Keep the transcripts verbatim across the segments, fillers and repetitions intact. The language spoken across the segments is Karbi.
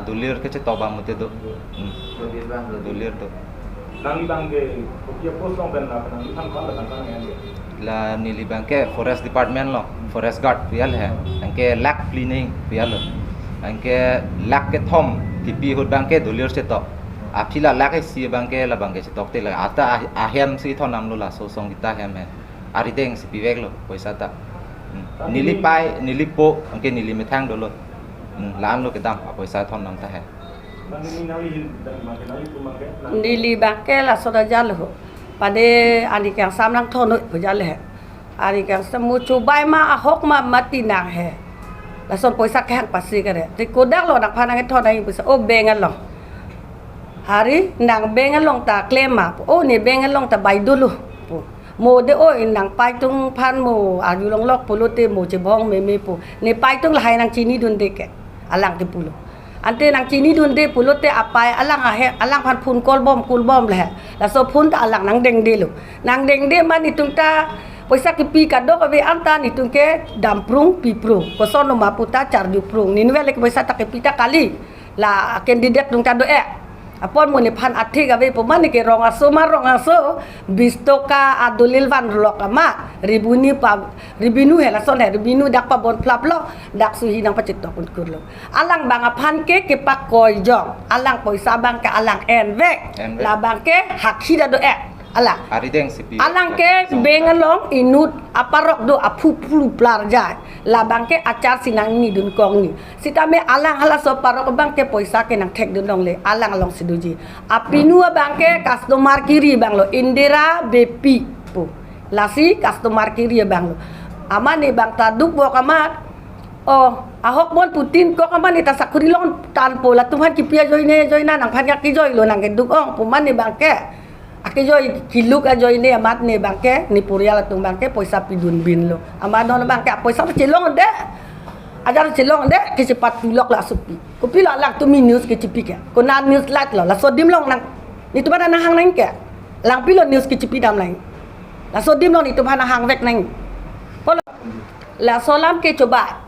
Dolir kechetok abang mate do. Hmm. Dolir abang do. Dolir do. Nangli abang ke, kopi a-post along pen la, nangliphan ko-an la tangka nang-en ke? La neli abang ke forest department along, forest guard pu ejal he. Anke lakh phli neng pu ejal lo. Anke lakh kethom kipi ahut abang ke dolir chetok. Aphi la lakh isi abang ke, la abang ke chetok te la. Ata ah-, ahem si thondamlo, laso Songita ahem he. Arideng si piveklo poisa ta. Hmm. Neli pei, neli po, anke neli methang dolo. Hmm, la-an lo kedam, apoisa thondam ta he. Neli abang ke laso ta ejal ho. Pade ani kangsam nangthon ho pu ejal he. Ani kangsam mo chobai ma, ahok ma, mati nang he. Lason poisa kehang pasi kare. Te kodak lo nangphan nangkethon nang poisa. O, bank along. Hari nang bank along ta klem ma. O, ne bank along ta bai dolo pu. Mo de, o, nang pei atum aphan mo arjulonglok pulote mo chebong meme pu. Ne pei atum lahai nangchinidunde ke. Alang ke pulo. Ante nangchinidunde pulote apei alang ahe, alangphan phone call bom, call bom le. Laso phone ta alang nangdengdelo. Nangdengde ma netum ta poisa kipi kadokave anta netum kedamprung piprung. Kosonlo ma pu ta charjuprung. Neli ave le ke poisa ta kipi ta kali. La candidate atum ta do-e. Apot mo nephan athik ave pu ma, ne ke rong aso ma rong aso, bis toka adolil vanlok ama, revenue pa, revenue he lason he, revenue dak pabon phlaplo, dak suhi nangpachetok un kurlo. Alang abang aphan ke kepakoi jong, alang poisa abang ke alang envek, envek. La abang ke hakhi ta do-e. Ala. Arideng si pi. Alang ke bank along inut aparok do, aphu phlu plar jai. La abang ke achar si nangnidun kong ni. Sitame alang halaso aparok abang ke poisa ke nangthekdun longle. Alang along si doji. Apinu abang ke customer kiri abang lo. Indira Beypi pu. Lasi customer kiri abang lo. Amat ne abang ta dukvok amat. O, ahok bon putin kok amat ne ta sakuri longtangpo, latum aphan kipi ajoine ajoine nangphan kaki joi lo nang keduk ong pu amat ne abang ke. Akejoi keluk ajoine amat ne abang ke, ne porial atum abang ke poisa pidun binlo. Amat non abang ke poisa chelongde. Ajar chelongde, kechepatu lok la asopi. Kopilo alangtum news kechepi ke? Konat news light lo, laso adim along nang. Netum aphan nanghang nang ke. Alang pilo news kechepidam nang. Laso adim along netum aphan nanghangvek nang. Polo. Laso alam ke choba.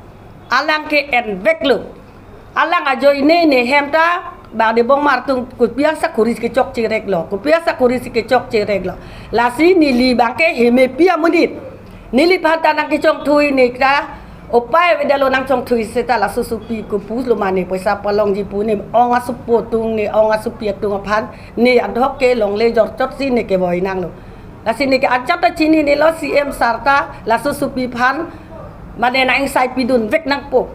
Alang ke enveklo. Alang ajoine ne hem ta, bang Debong Mart atum kopi asakuri si kechokche reklo, kopi asakuri si kechokche reklo. Lasi neli abang ke hemepi amonit. Neliphan ta nangkechongthui ne ta, upai avedetlo nangchongthui seta laso asopi kopulo ma ne poisa palongji pu ne ong asopo atum ne ong asopi atum aphan ne adhok ke longle jorchotsi ne kevoi nanglo. Lasi ne ke ajat ta chininelo C M sir ta laso asopi aphan mane nang-ingsai pidunvek nangpo.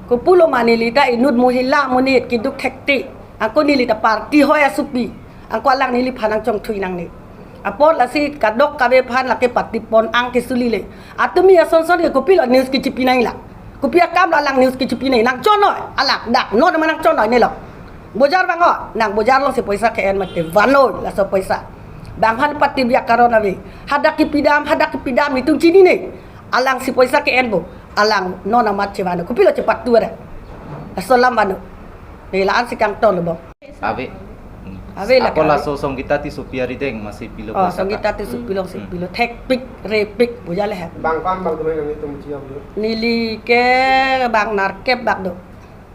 Kopulo ma neli ta inut mohila amonit keduk thekte. Anke neli ta party hoi asopi. Anke alang neliphan nangchongthui nangne. Apot lasi kadokave aphan lake party pon ang kesuli le. Atumi asonson ke kopilo news kechepi nang la. Kopi akam lo alang news kechepi nang, nangchonoi alang dak non ma nangchonoi ne lo. Bojar vang o, nang bojar along si poisa ke-en mate vanoi laso poisa. Bang aphan party biak karon ave. Hadak kipidam, hadak kipidam netum chinine. Alang si poisa ke-en bo. Alang non amat chevano. Kopilo chepatu ada. Laso alam vano. Ne la-an si kangton lo bo. Ave. Ave la. Ako ka laso Songita Tissopi arideng ma si pilo. Oh, poisa Songita ta. Tissopi along si pilo. Thekpik, repik, bojar le ha. Bang aphan bang tumai nang netum chiap lo. Neli ke bang nerkep bak do.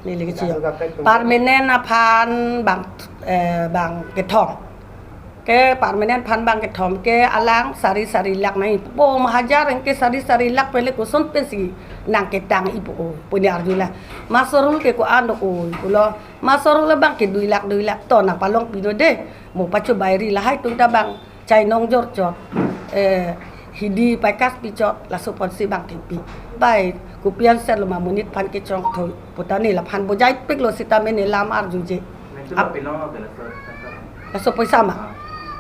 Neli ke chiap. Permanent aphan bang, eh, bang kethom. Ke permanent aphan bang kethom ke alang sari sari lakh nang ipo, mahajar anke sari sari lakh pen le koson pensi nangketang ipo, o, pu ne arju la. Masarul ke ko-an do, o, pulo. Masarul abang ke dui lakh dui lakh to nangpalongpi do de. Mo pachobai ri lahai atum ta bang chainong jorchot. Eh, hidi paikas pichot, laso ponsi bang kepi. Bai, kopi ansetlo ma monit aphan kechongthui. Putane laphan bojaipiklo sitame ne lam arjuje. Ap- Laso poisa ma. Ah.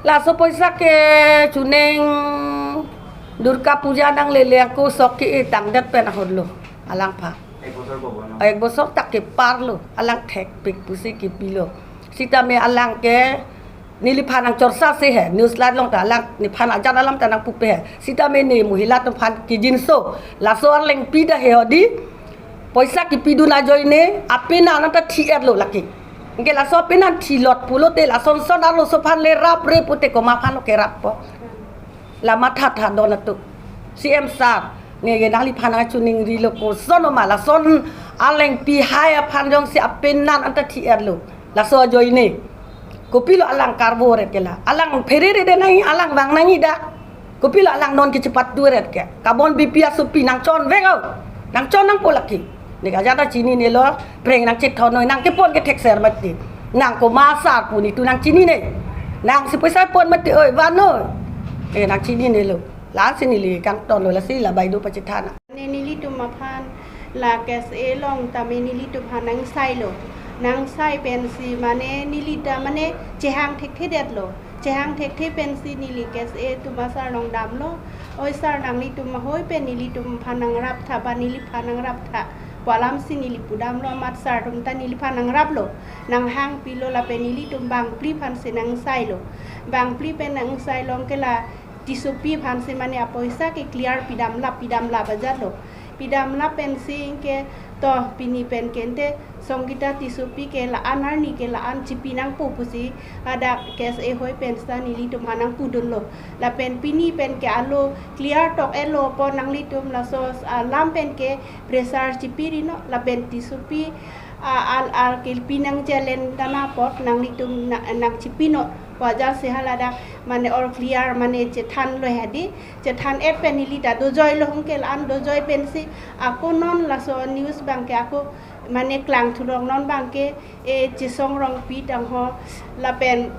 Laso poisa ke chuning Durga Puja nanglele ako sok ke-e tangdet pen ahorlo. Alangphan. Ek bosor ko bono. Ek bosor ta keparlo. Alang thekpik pusi kepilo. Sitame alang ke neliphan nangchorsa si he. News light along ta alang nephan ajat alam ta nangpupe he. Sitame ne mohila atum aphan kijinso. Laso arleng pida he hodi. Poisa kipidun ajoine, apenan ta thi-etlo lake. Anke laso apenan thilot pulote lason son arloso aphan le rapre pute komat aphan lo kerappo. La matha tha don atum. C M sir, ne ke nangliphan nangchuningrilo koson ma lason Alangpi hai aphan jongsi apenan anta thi-etlo. Laso ajoine. Kopilo alang karbo ret ke la. Alang phere re de nangji, alang vang nangji dak. Kopilo alang non kechepatu ret ke. Kabon Bipi asopi nangchon vek o. Nangchon nangpo lake. Ne kajata chininelo, preng nangchethon noi, nang kepon kethekser mati. Nang komat asar pu netum nangchinine. Nangsi poisa pon mati oi, van noi. Eh, nangchininelo. Lasi neli kangtonlo, lasi la baideo pachethana. Ne nelitum aphan la KSA along tame nelitum aphan nangsailo. Nangsai pensi mane neli ta mane chehang thekthedetlo. Chehang thekthe pensi neli KSA atum asar along damlo. Oi sar, nanglitum ahoi pen nelitum aphan nangrap tha ba neliphan nangrap tha pu alamsi neli pudamlo, amat sar atum ta neliphan nangraplo. Nanghangpilo lapen nelitum bangphli aphansi nangsailo. Bangphli pen nangsai along ke la Tissopi aphansi mane apoisa ke clear pidamlap, pidamlap ajatlo. Pidamlap pensi ke to pini pen ke ante Songita Tissopi ke la-an arni ke la-an chipi nangpo pusi hadak KSA ahoi pen sita nelitum aphan nangpudunlo. Lapen pini pen ke alo clear tok-etlo apot nanglitum laso alam pen ke pressure chipiri non lapen Tissopi a, al, al ke pi nang challenge dana apot nanglitum na, nangchipi non. Wajar si haladak mane all clear mane chethanlo hadi. Chethan-et pen neli ta dojoilo, hong ke la-an dojoi pensi ako non laso news abang ke ako mane klangthurong non abang ke, e, Chesong Rongpi tangho lapen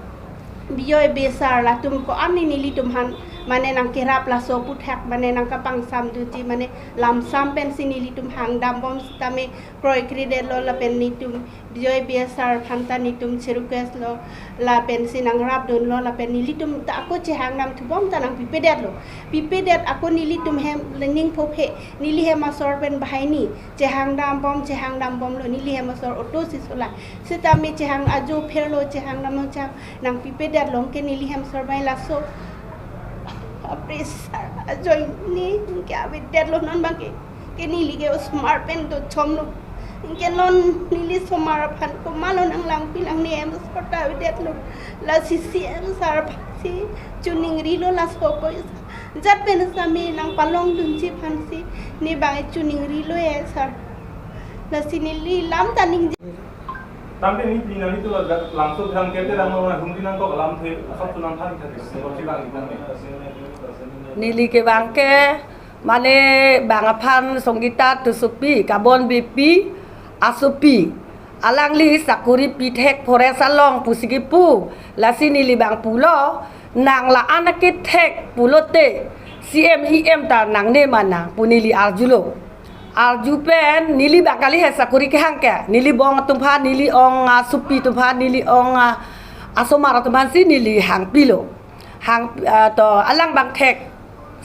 Bijoy Bey sar latum ko-an ni nelitum aphan mane nangkerap laso aphuthak mane nangkapangsam dunji mane lamsam pensi nelitum hangdambom sitame kroikredetlo lapen netum Bijoy Bey sar aphan ta netum cherequestlo lapensi nangrapdunlo lapen nelitum ta ako chehang damthubom ta nangpipedetlo. Pipedet ako nelitum hem lening phophe neli hem asor pen bahaini chehang dambom, chehang dambomlo, neli hem asor auto si sola. Sitame chehang ajo pherlo, chehang dam chehang nangpipedetlo ke neli hem asor bai laso. Apre sar ajoine ke avedetlo non abang ke. Ke neli ke osomar pen dochomlo. Ke non neli osomar aphan komatlo nanglangpi lang ne hem asor ta avedetlo. Lasi CEM sar aphansi choningrilo laso apoisa. Jat pen sitame nangpalongdunji aphansi ne abang choningrilo e sar. Lasi neli lam ta ningje. Tangte ni pini nangtum la langso bihang kete lang lo na humri nangkok alamthe asap tu nangthan kete. Kok si bang ikan ni. Neli ke abang ke mane bang aphan Songita Tissopi, Kabon Bipi asopi. Alangli sakori pithek forest along pusi kipu, lasi neli abang pulo, nang la-an akethek pulote, CEM EM ta nangne ma nang pu neli arjulo. Arju pen neli abang kali he sakori kehang ke, neli bong atum aphan, neli ong asopi atum aphan, neli ong a, asomar atum aphansi neli hangpilo. Hang, ah, to alang abang thek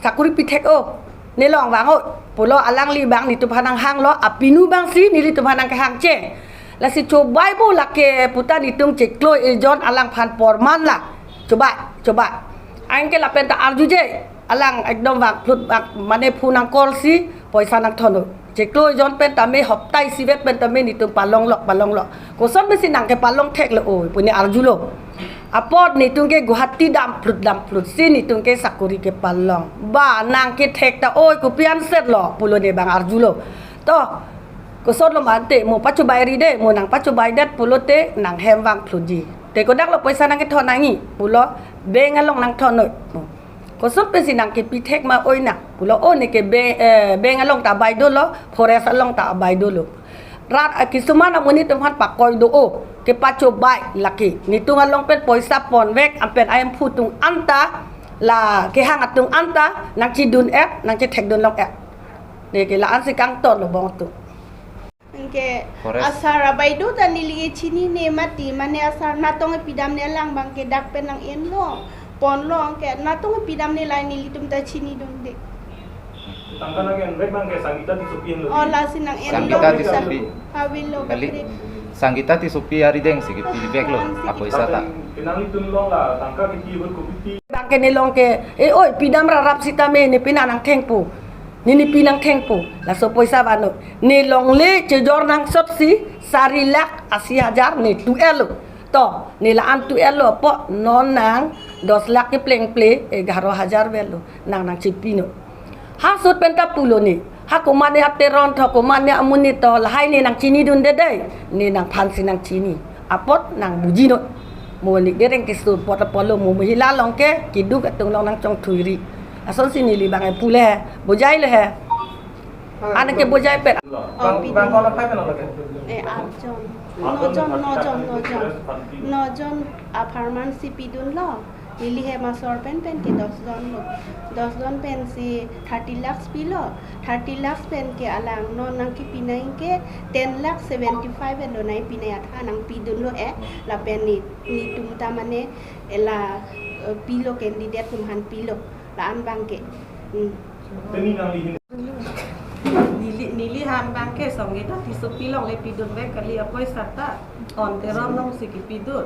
sakori pithek o, nelong vang o pulo, alangli abang netum aphan nanghanglo, apinu abangsi nelitum aphan nangkehang che. Lasi chobai bo lake puta netum chiklo ejon alang aphan porman la. Chobai, chobai. Anke lapen ta arjuje. Alang ekdom vangphlut vang mane phone nang call si poisa nangthon o. Chiklo ejon pen tame hoptai isivet pen tame netum palonglok, palonglok. Koson pensi nang kepalong theklo oi pu ne arjulo. Apot netum ke Guwahati damphlut damphlut si netum ke sakori kepalong. Ba nang kethek ta oi kopi ansetlo pulo ne abang arjulo. To, kosonlo ma ante mo pachobai ri de, mo nang pachobaidet pulote nang hem vangphlutji. Te kodaklo poisa nang kethon nangji pulo, bank along nangthon noi. Koson pensi nang kepi thek ma oi nang pulo, o ne ke bank, eh, bank along ta abai dolo, forest along ta abai dolo. Rat, ah, kisuman amonit atum aphan pakoi do o, kepachobai lake. Netum along pen poisa ponvek, anpen ahem phu atum anta, la kehang atum anta, nangchidun-et, nangchethekdun long-et. Ne ke la-ansi kangtonlo bong atum. Anke forest. Asar abai do ta neli ke chinine mati, mane asar natong pidamne alang abang ke dak pen nang-enlo, ponlo, anke natong pidamne la nelitum ta chinidunde. Tangka nang-envek abang ke Sangita Tissopi henlo. Oh, lasi nang-enlo. Sangita Tissopi. Hawilo kali. Sangita Tissopi arideng si kepiveklo apoisa ta. Ke nanglitum along la tangka kepi ahut kopi pi? Abang ke nelong ke, e oi, pidam rarap sitame ne pina nangthengpo. Ne nepi nangthengpo, laso poisa vano. Ne longle chejor nangsot si sari lakh asi hajar ne tu-etlo. To, ne la-an tu-etlo apot non nang dos lakh keplengple egharo hajar avelo. Nang nangchipi non. Ha ahut pen ta pulo ne. Ha komatne a Teron tho, komatne amonit tho, lahai ne nangchinidunde dei, ne nangphan si nangchini. Apot nangbujinon. Mo ne dereng kesur pot apotlo, mo mohila along ke keduk atum along nangchongthuiri. Lasonsi neli bang epule, bojai le he. Anke bojai pet. Bang, bang kono pai melo lagi? Eh, atjon. Nojon, nojon, nojon. Nojon apharman si pidunlo. Neli hem asor pen pen ke dos jon lo. Dos jon pensi thirty lakhs pilo. Thirty lakhs pen ke alang non nangkipinai ke ten lakh seventy five elo nangpinai, atha nangpidunlo eh. Lapen ne, netum ta mane ela, eh, pilo, candidate atum aphan pilo. La-an bang ke. Hmm. Neli, neli han bang ke Sangita Tissopi along le pidunvek kali, apoisa ta On Teron along si kipidun.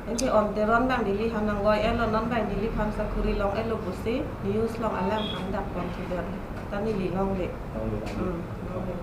Anke On Teron bang neli han nangloi elo, non bang neliphan sakuri long elo pusi news along alam han dak pon thudet. Ta neli longle. Hmm, longle.